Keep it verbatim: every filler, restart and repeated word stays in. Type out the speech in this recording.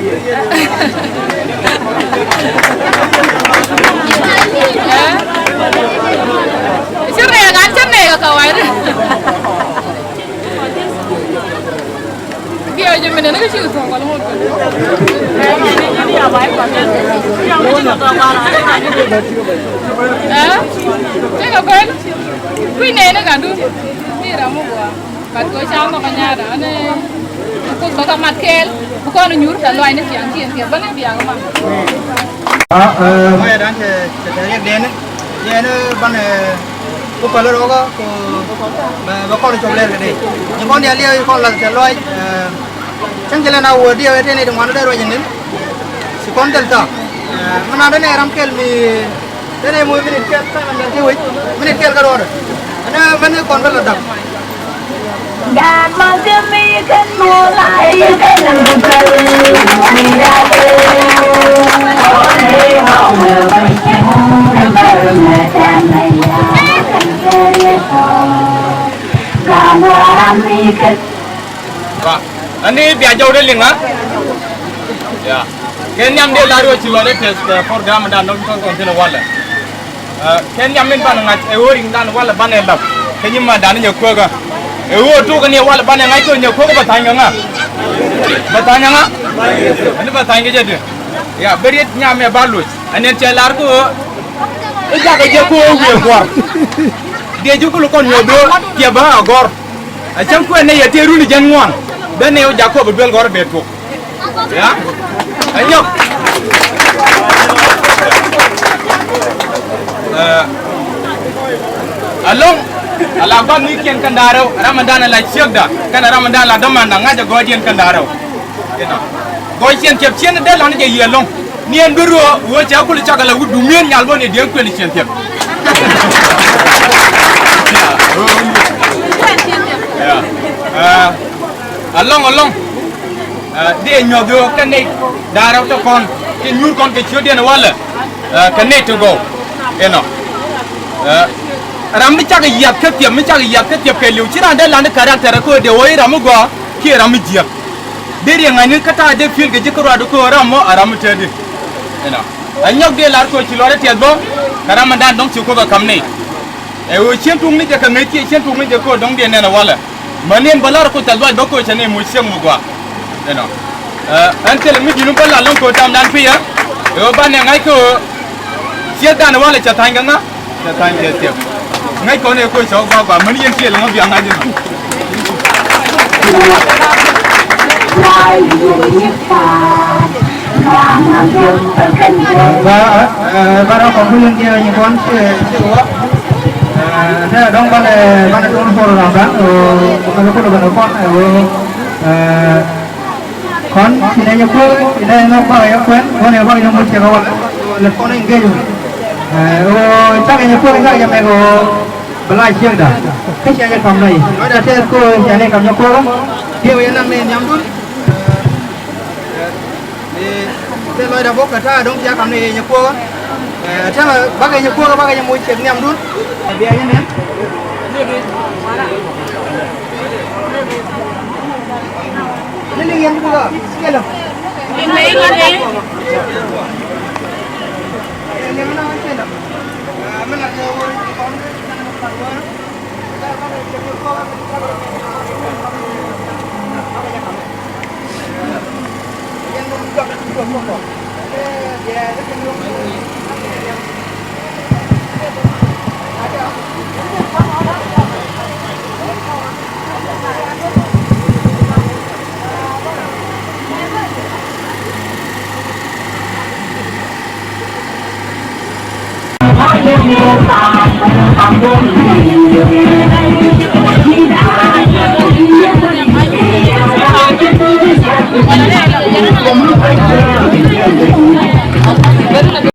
Cä rɛɛk an cä nɛɛk ɛ kawai ri. Biɛ jɛ min ni kä ci kɛ thuɔ̱k wala ŋut kɛ. Ɛ? Cä kɛ kuɛn. Kui̱ nɛɛni kɛ dun. Bi ram mi gɔaa. Kat kɛ ca nhɔk ɛ nyaatdä ni Kuoth bä kä mat kɛɛl bi kɔn nyuur tɛ lɔaacni thiaŋkiɛn kiɛ bä ni biak ma. Ɛ, ɛ, mɛ dan cɛ cɛ tɛ riɛk dɛni yɛn banɛ ku päl rɔɔkä ku bɛ bɛ kɔn cɔk lɛr kɛ dee ni kɔn diaal liɛk kɔn lath tɛ lɔaac. Ɛ, cäŋ cɛ lɛ na wä diɛw ɛ tɛn ɛ ti ŋuan dee ruac ɛ nin ci kɔn thil thaak. Ɛ, mi na dee nɛ ram kɛl mi Tene mui minit kɛl, tene mui minit kɛl kä rɔɔdɛ. Ɛnɛ mɛn ni kɔn bä lɔ dap. Ba, ani bia jɔw de liŋa. Ya. Kɛ nhiam dee la ruɔ ci lɔ de tɛth kɛ program dan nɔm tɔn kɔn thin walɛ. Ɛ, kɛ nhiam min banɛ ŋa̱c ɛ ɣöö riŋdan walɛ banɛ lap. Kɛ nyi ma dan nyɛ kuäkä. Ɛ ɣöö tuk ni walɛ banɛ ŋa̱c kɛ nyɛ kuäkä bɛ tha̱a̱ny kɛ ŋa. Bɛ tha̱a̱ny kɛ ŋa. Ani bɛ tha̱a̱ny kɛ jɛ di. Ya, bɛ riet nyam ɛ ba loc. Ani cɛ lar kɛ ɣöö. I̱ jakɛ jɛ kɛ ɣöö wiee kuɔr. Diɛ ji̱ kul kɔn nyuɔth ɣöö tiɛ bä a gɔr. A cäŋ kuɛn ni yɛ tëë runi jɛn ŋuan. Ben ni Jacob duel gɔr bɛ tuɔk. Ya. Ɛ nyɔk. Ɛ, aloŋ. A la gɔn ni kiɛn kɛn da̱rɛw. Ramadan a la ciekda kɛn Ramadan la dɔmanda ŋa̱c a gɔɔdiɛn kɛn da̱rɛw. Inɔ. Gɔɔy ciɛn ciɛp ciɛn dee lan jɛ yiɛl lɔŋ. Ni ɛn bi ruɔ wee cɛ kul cak ala wut dumieen nyal bä ni diɛn kuɛn ciɛn thiɛp. Ya. Ɛ, alɔŋ, alɔŋ. Ɛ, dee nyuɔth ɣöö kɛ nɛy da̱rɛ tɔ kɔn kɛ nyuur kɔn kɛ ciötdiɛn walɛ. Ɛ, kɛ nɛy ti gɔw. Inɔ. Ɛ, ram mi cak yiath kä thiɛp, mi cak yiath kä thiɛp kɛ liw ci raan dee lan character kä dee wee ram mi gɔaa kiɛ ram mi jiäk. Dee riɛŋ ŋa̱cni kä ta̱a̱ dee pi̱i̱l kɛ ji̱ kä ruaadu kä ram mɔ a ram mi tɛɛdi. Inɔ. A nyɔk dee lar kɛ ɣöö ci luɔt ɛ tiɛth bä kɛ ram mi da̱a̱n dɔ̱ŋ ci Kuoth ɛ ka̱m ni. Ɛ ɣöö cien tuŋni jɛ kɛ ŋäc kiɛ cien tuŋni jɛ kɛ ɣöö dɔ̱ŋ dee nɛn ɛ walɛ. Mäni ɛn bä lar kɛ ɣöö thil duac bä kɛ ɣöö cɛ ni moc ciek mi gɔaa. Inɔ. Ɛ, ɛn thilɛ mi ji̱n bä lar lɔ̱ŋ kɛ ɣöö tamdan pi̱i̱ ɛ. Ɛ ɣöö banɛ ŋa̱c kɛ ɣöö ciekdan ɛ walɛ cɛ tha̱a̱ny kɛ ŋa. Cɛ tha̱a̱ny kɛ thiɛp. Ŋäc kɔn ɛ koc cɔk gua̱a̱k gua̱a̱k mɛn yɛn ciël ŋä biaŋ ŋa̱c inɔ. Ba, ɛ, ba rɔ kɔn kulin diɛ nyi kɔn ciɛ ciɛ wä. Ɛ, nɛ dɔŋ banɛ banɛ tuun por ram dan. Ɛ, banɛ kulin banɛ kɔn ɛ, ɛ, Kɔn ci nɛ nyɛ kuäär ci nɛ nɔ bakɛ yɛ kuɛn kɔn yɛ bakɛ yɛ muc cɛ kɛ wal. Lɛ kɔn in gec wä. Ɛ, ɣöö cakɛ nyɛ kuäär cakɛ jɛ mɛk ɣöö bɛ la ciekda. Kä cia jɛ kam nɔy lɔcda tɛth kɛ ɣöö cia nɛ kam nyɛ kuäär. Diɛ wä yɛ naŋ nɛ nhiamdun. Ɛ, tɛ lɔcda bok kɛ ta̱a̱ dɔ̱ŋ cia kam nɛ yɛ nyɛ kuäär. Ɛ, tɛmɛ bakɛ nyɛ kuäär bakɛ nyɛ muc ciek nhiamdun. Bia yɛ nɛ.